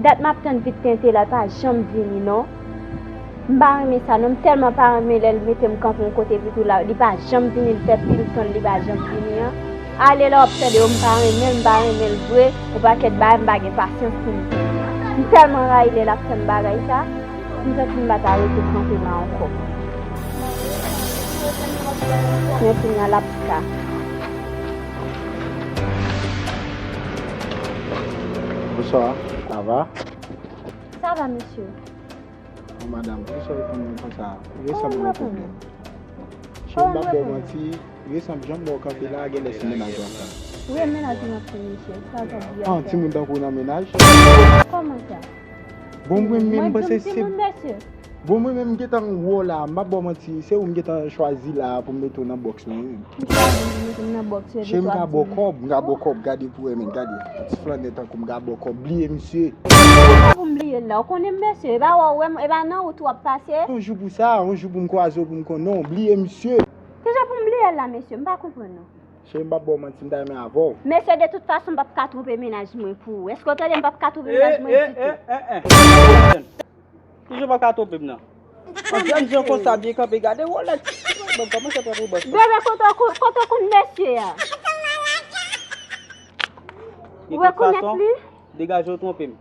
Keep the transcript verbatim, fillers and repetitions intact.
Dat m ap tann vit tenten la, l pa janm vini non. M pa renmen sa non, m tèlman pa renmen lè l mete m kanpe yon kote epi tou la, li pa janm vini, l fè pil tan li pa janm vini an. Ale la w ap tande yo, m pa renmen l, m pa renmen l vre, yon pakèt bagay, m pa gen pasyans pou m tann li. M tèlman rayi lè l ap fè m bagay sa, m santi m pa ta rete kanpe la ankò. Men kounye a l ap ka. Bonsoir, ça va? Sa va, mesye? Bon, madanm, poukisa w reponn mwen konsa? Resanm gen pwoblèm. Cheri, m p ap ba w manti, resanm jan m wè w kanpe la, genlè se mennaj w ap fè. Wi, e mennaj mwen ap fè, mesye. Sa w t ap di a. Ah, timoun tankou w nan mennaj? Kòman sa? Bon, mwen menm, m panse se. Bon, mwen menm, m gentan wè w la, m p ap ba w manti, se ou m gentan chwazi la pou m mete w nan bòks mwen menm. Cheri, m ka ba w kòb, m ka ba w kòb, gade pou wè, men, gade. Ti flannè tankou m ka ba w kòb, bliye misye. Kòman pou m bliye l la? Ou konnen m, mesye, e pa wè w wè m, e pa nan wout w ap pase? Yon jou pou sa, yon jou pou m kwaze w pou m konn non, bliye misye. Kijan pou m bliye l la, mesye? M pa konprann non. Cheri, m p ap ba w manti, m ta renmen avè w. Mesye, de tout fason, m p ap ka twonpe mennaj mwen pou ou. Èske w tande? M p ap ka twonpe mennaj mwen ditou. Kijan w pa ka twonpe m nan? An jèn jan konsa byen kanpe gade Rolex. Bon, kòman se pran pou bòs? Bebe, kote w kon-, kote w konn mesye a? Ou rekonèt li? Degaje w twonpe m.